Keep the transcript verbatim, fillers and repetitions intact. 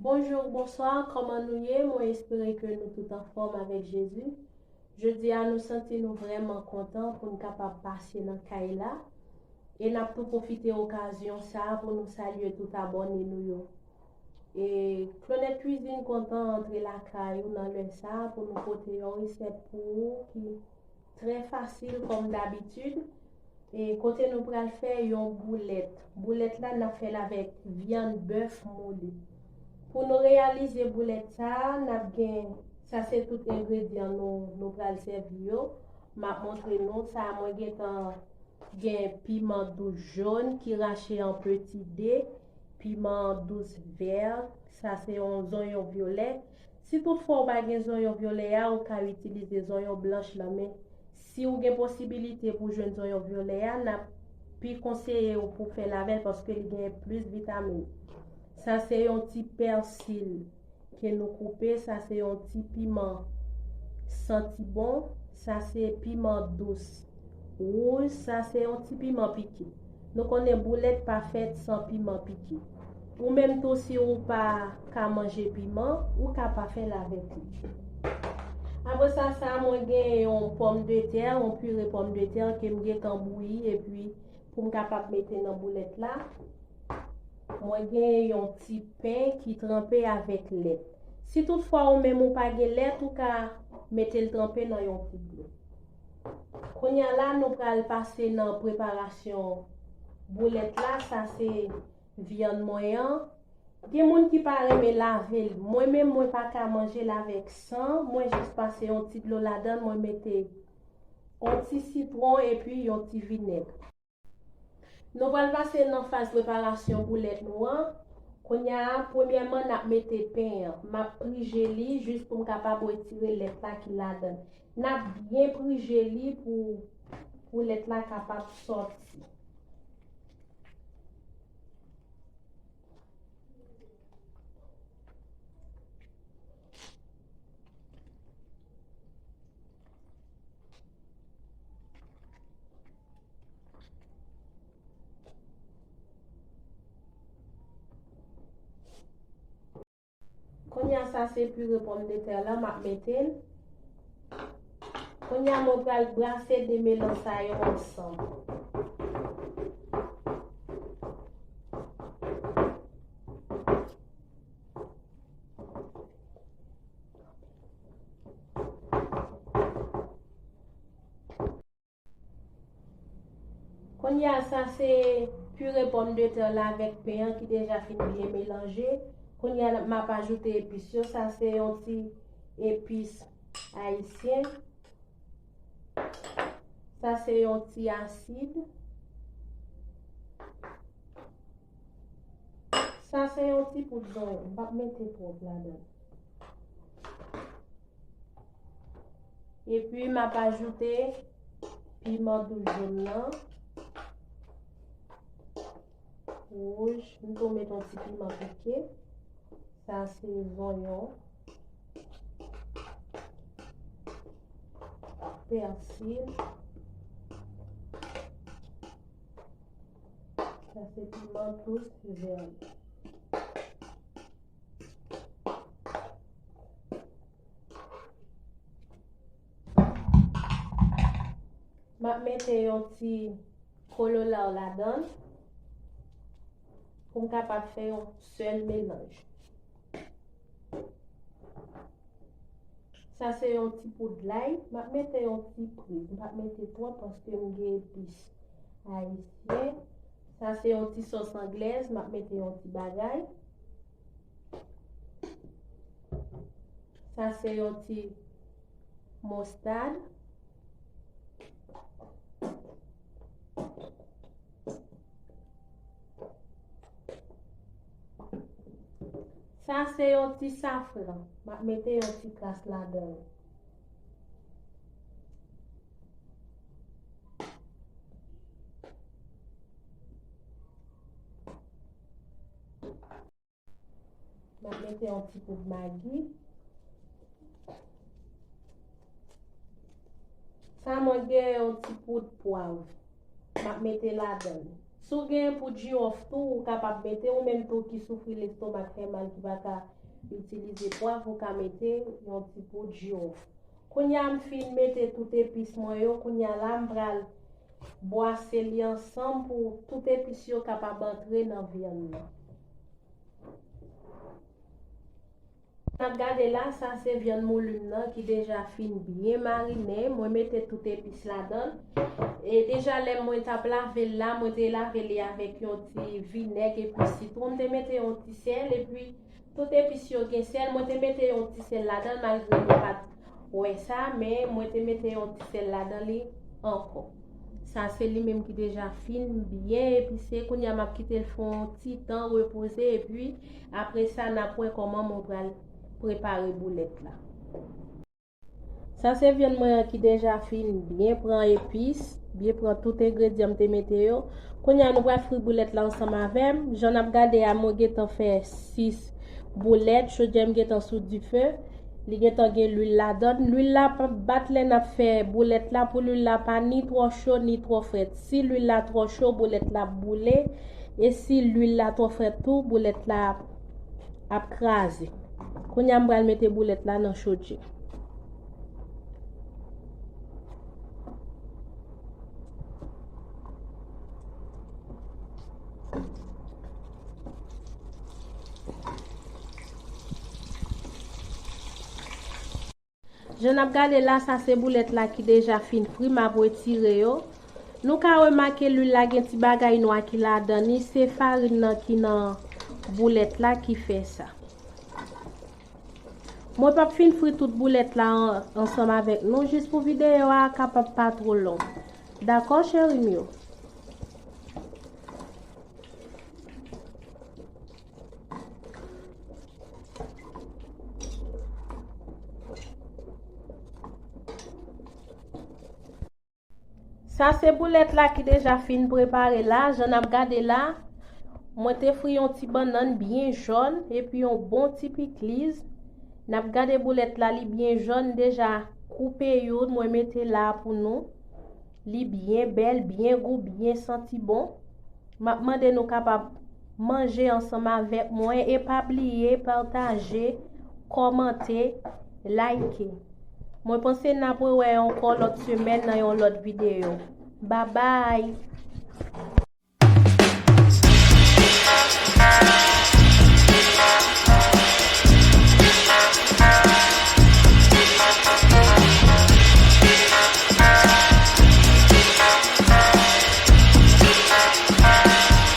Bonjou, bonswa, kòman nou ye? Mwen espere ke nou tout anfòm avèk Jezi. Jodi a, nou santi nou vrèman kontan pou n kapab pase nan kay la. E n ap tou pwofite okazyon sa a pou nou salye tout abòne nou yo. E Clonette Cuisine kontan antre lakay ou nan lè sa a pou nou pote yon resèt pou ou ki trè fasil kòm dabitid. E kote nou pral fè yon boulèt. Boulèt la, n ap fè l avèk vyann bèf moli. Pou nou reyalize boulèt sa a, n ap gen, sa se tout engredyan nou, nou pral sèvi yo. M ap montre nou sa, mwen gentan gen piman dous jòn ki rache an peti de, piman dous vè, sa se yon zonyon vyolè. Si toutfwa ou pa gen zonyon vyolè a, ou ka itilize zonyon blanch lan, men si ou gen posibilite pou jwenn zonyon vyolè a, n ap pi konseye w pou fè l avè l paske li gen plis vitamin. Sa se yon ti pèsil ke nou koupe, sa se yon ti piman santi bon, sa se piman dous wouj, sa se yon ti piman pike. Nou konnen boulèt pa fèt san piman pike. Ou menm tou, si ou pa ka manje piman, ou ka pa fè l avèk li. Apre sa, sa mwen gen yon pòmdetè, yon pire pòmdetè ke m gentan bouyi, epi pou m kapab mete nan boulèt la. Mwen gen yon ti pen ki tranpe avèk lèt. Si toutfwa ou menm ou pa gen lèt, ou ka mete l tranpe nan yon ti dlo. Kounye a la, nou pral pase nan preparasyon boulèt la. Sa se vyann mwen an. Gen moun ki pa renmen lave l. Mwen menm, mwen pa ka manje l avèk san. Mwen jis pase yon ti dlo ladan l, mwen mete yon ti sitwon epi yon ti vinèg. Nou pral pase nan faz preparasyon boulèt nou an. Kounye a, premyèman, n ap mete pen an. M ap prije li jis pou m kapab retire lèt la ki ladan l. N ap byen prije li pou, pou lèt la kapab sòti. Kounye a, sa se pire pòmdetè la, m ap mete l. Kounye a, mwen pral brase de melanj sa yo ansanm. Kounye a, sa se pire pòmdetè la avèk pen an ki deja fin byen melanje. Kounye a, m ap ajoute epis yo. Sa se yon ti epis ayisyen. Sa se yon ti asid. Sa se yon ti poud zonyon. M p ap mete twòp ladan l. Epi, m ap ajoute piman dous jòn nan. Wouj, m tou met yon ti piman pike. Sa se zonyon. Pèsi. Sa se piman dous vè. M ap mete yon ti kolola ladan l pou m kapab fè yon sèl melanj. Sa se yon ti poud lay. M ap mete yon ti priz. M p ap mete twòp paske m gen epis ayisyen. Sa se yon ti sòs anglèz. M ap mete yon ti bagay. Sa se yon ti mostad. Sa se yon ti safran. M ap mete yon ti kras ladan l. M ap mete yon ti poud magi. Sa mwen gen yon ti poud pwav. M ap mete ladan l. Si w gen poud jiwòf tou, ou kapab mete, ou menm tou ki soufri lestomak fè mal, ki pa ka Itilize pwav, ou ka mete yon ti poud jiyòf. Kounye a m fin mete tout epis mwen yo, kounye a la m pral bwase li ansanm pou tout epis yo kapab antre nan vyann nan. N ap gade la, sa se vyann mouli m nan ki deja fin byen marinen. Mwen mete tout epis ladan l. E deja lè mwen t ap lave l la, mwen te lave li avèk yon ti vinèg epi sitwon. M te mete yon ti sèl epi tout epis yo gen sèl. Mwen te mete yon ti sèl ladan l malgre nou pa t wè sa, men mwen te mete yon ti sèl ladan li ankò. Sa se li menm ki deja fin byen epise. Kounye a m ap kite l fè yon ti tan repoze epi apre sa n ap wè kòman mwen pral prepare boulèt la. Sa se vyann mwen an ki deja fin byen pran epis, byen pran tout engredyan m te mete yo. Kounye a nou pral fri boulèt la ansanm avè m. Jan n ap gade a, mwen gentan fè sis boulèt, chodyè m gentan sou dife. Li gentan gen lwil ladan l. Lwil la p ap bat lè n ap fè boulèt la pou lwil la pa ni twò cho ni twò frèt. Si lwil la twò cho, boulèt la ap boule. E si lwil la twò frèt tou, boulèt la ap kraze. Kounye a m pral mete boulèt la nan chodyè. Jan n ap gade la, sa se boulèt la ki deja fin fri, m ap retire yo. Nou ka remake lwil la gen ti bagay nwa ki ladan li, se farin nan ki nan boulèt la ki fè sa. Mwen p ap fin fri tout boulèt la an- ansanm avèk nou, jis pou videyo a kapab pa twò long. Dakò, cheri m yo? Sa se boulèt la ki deja fin prepare la. Jan n ap gade la, mwen te fri yon ti bannann byen jòn epi yon bon ti pikliz. N ap gade boulèt la, li byen jòn, deja koupe youn, mwen mete la pou nou. Li byen bèl, byen gou, byen santi bon. M ap mande nou kapab manje ansanm avèk mwen e pa bliye pataje, kòmante, like. Mwen panse n ap rewè ankò lòt semèn nan yon lòt videyo. Babay!